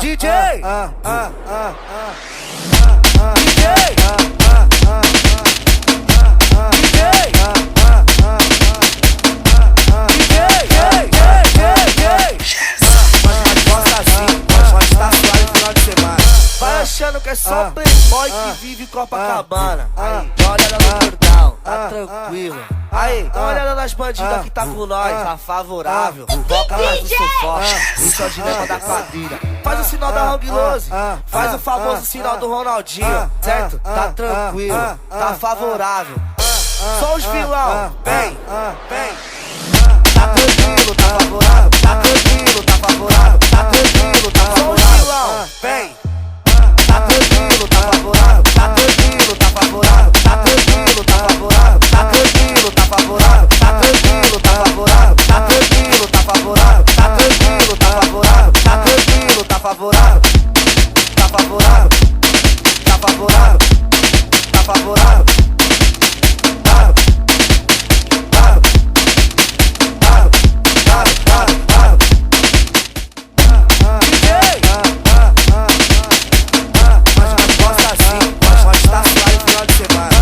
DJ! DJ! Vai achando que é só playboy que vive Copacabana. Aí, dá uma olhada no cordão, tá tranquilo. Aí, dá uma olhada nas bandidas que tá com nós, tá favorável. Toca mais no sufoco, esse é o dilema da quadrilha. Faz o sinal da Hang Lose, faz o famoso sinal do Ronaldinho, certo? Tá tranquilo, tá favorável. Só os vilão, vem, vem. Tá tranquilo, tá favorável, tá tranquilo, tá favorável, tá tranquilo, tá favorável. Só os vilão, vem. Tá tranquilo, tá favorável, tá tranquilo, tá favorável, tá tranquilo, tá favorável, tá tranquilo, tá favorável, tá tranquilo, tá favorável, tá tranquilo, tá favorável, tá tranquilo, tá favorável, tá tranquilo, tá favorável, tá favorável, tá favorável, tá favorável. DJ! Mas gosta assim, mas tá suave final de semana.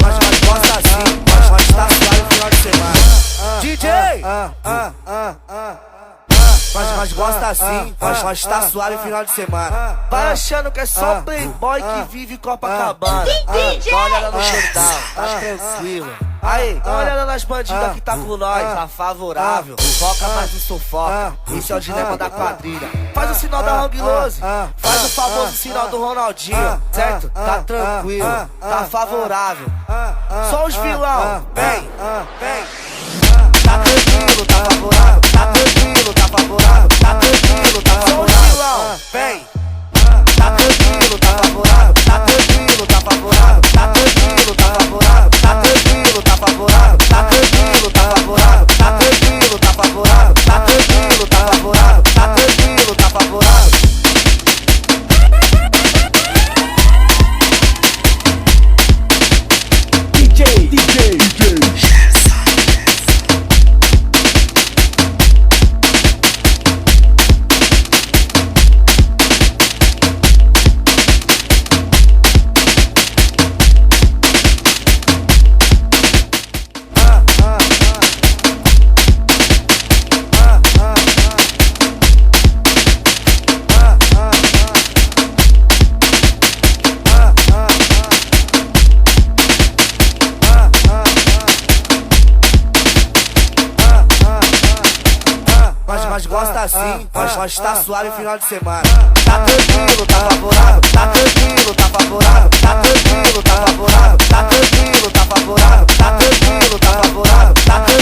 Mas gosta assim, mas tá suave final de semana. DJ! Mas gosta assim, mas tá suave final de semana. Vai achando que é só playboy que vive Copacabana. Dá uma olhada no cordão, tá tranquilo. Aí, dá uma olhada nas bandidas que tá com nós, tá favorável. Foca, mas não sufoca. Esse é o dilema da quadrilha. Faz o sinal da Hang Lose, faz o famoso sinal do Ronaldinho, certo? Tá tranquilo, tá favorável. Só os vilão, vem, vem. Tá tranquilo, tá favorável, tá tranquilo, tá favorável, tá tranquilo, tá favorável. Só os vilão, vem. Tá tranquilo, tá favorável, tá tranquilo, tá favorável, tá tranquilo, tá favorável, tá tranquilo, tá favorável, tá tranquilo, tá favorável, tá tranquilo, tá favorável, tá tranquilo, tá favorável, tá tranquilo, tá favorável. DJ, DJ, DJ. Mas gosta assim, mas tá suave final de semana. Tá tranquilo, tá favorável, tá tranquilo, tá favorável, tá tranquilo, tá favorável, tá tranquilo, tá favorável, tá tranquilo, tá favorável, tá tranquilo.